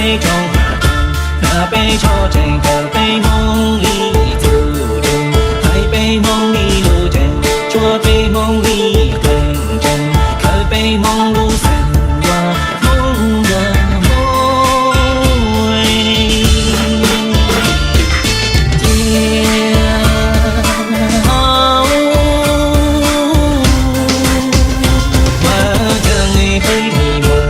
Peb tsoom hav tseem, na peb tshoj tseem khaws peb Hmoob li txuj tseem, hais peb Hmoob li lus tseem, tshuab peb Hmoob li qeej tseem, khaws peb Hmoob lub xeem yog Hmoob yog Hmoob. Cia hauv ua tseem peb nim muaj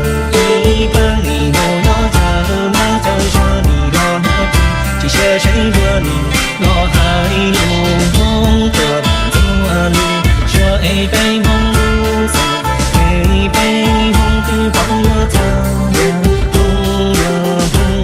ib pab nim mus nyob chaw mab chaw suav nim los hnov tsis, tsis siab seb luag nim los hais lus Hmoob tuaj txhua lus suav es peb Hmoob lub xeem es peb Hmoob twb paub yuav txog yog Hmoob yog Hmoob.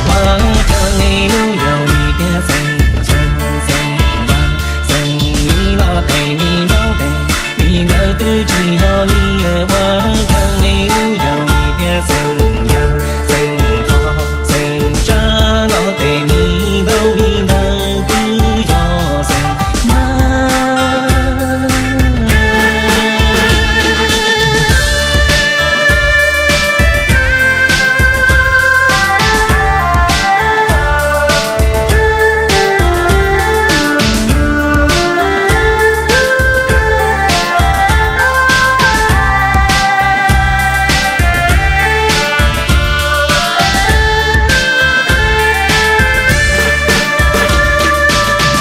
Ua tseem lub yau li tias xeem Nchag, xeem Npab, xeem Lis los tes li Nraub tes, li ntawd twb tsis yog li ua tseem lub yau li tias xeem Yaj, xeem Thoj, xeem Tsab los tes li Npab, li ntawd twb yog xeem Npab.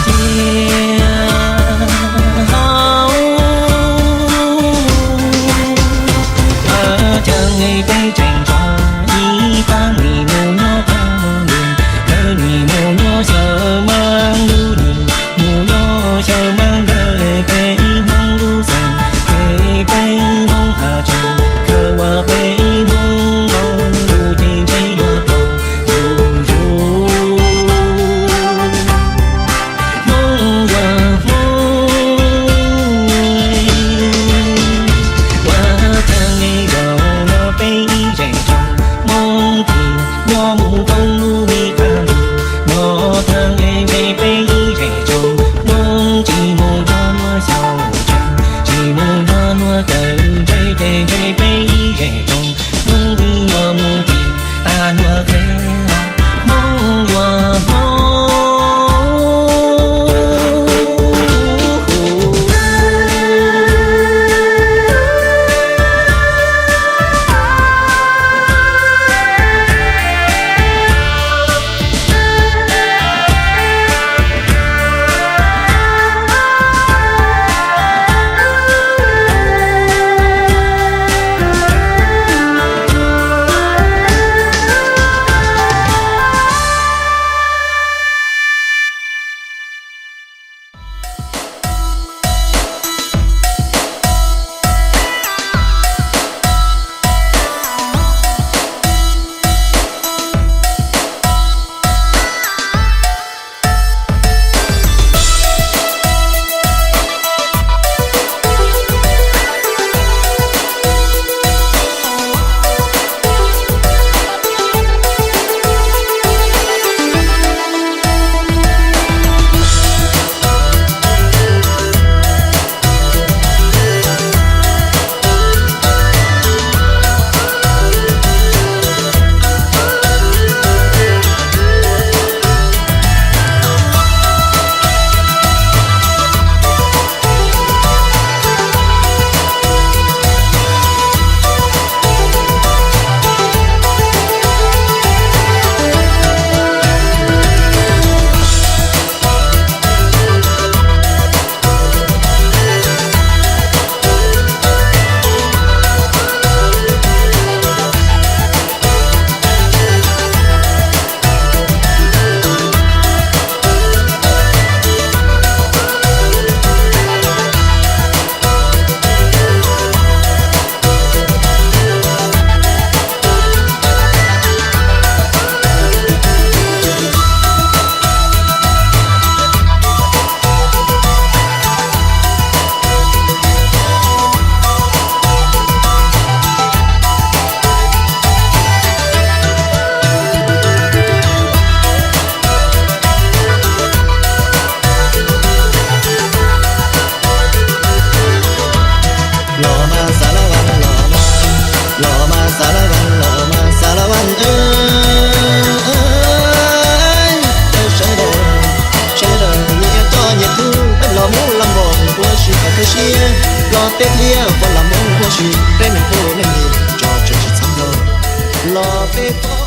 Cia hauv ua tseem peb tseem tso ib pab nim mus nyob qab lug, lawv nim mus nyob xyaw mab lug, nim mus nyob xyaw mab ntawd peb Hmoob lub xeem, peb Hmoob hav tseem khaws ua peb Hmoob nkaus lug ces ntshe yuav tau zuj zus. Hmoob yog Hmoob, ua tseem zaum no peb ib Peb liab ua los Hmoob huab si, peb neeg ua neej li, tso tseem tsis txhob nyob los peb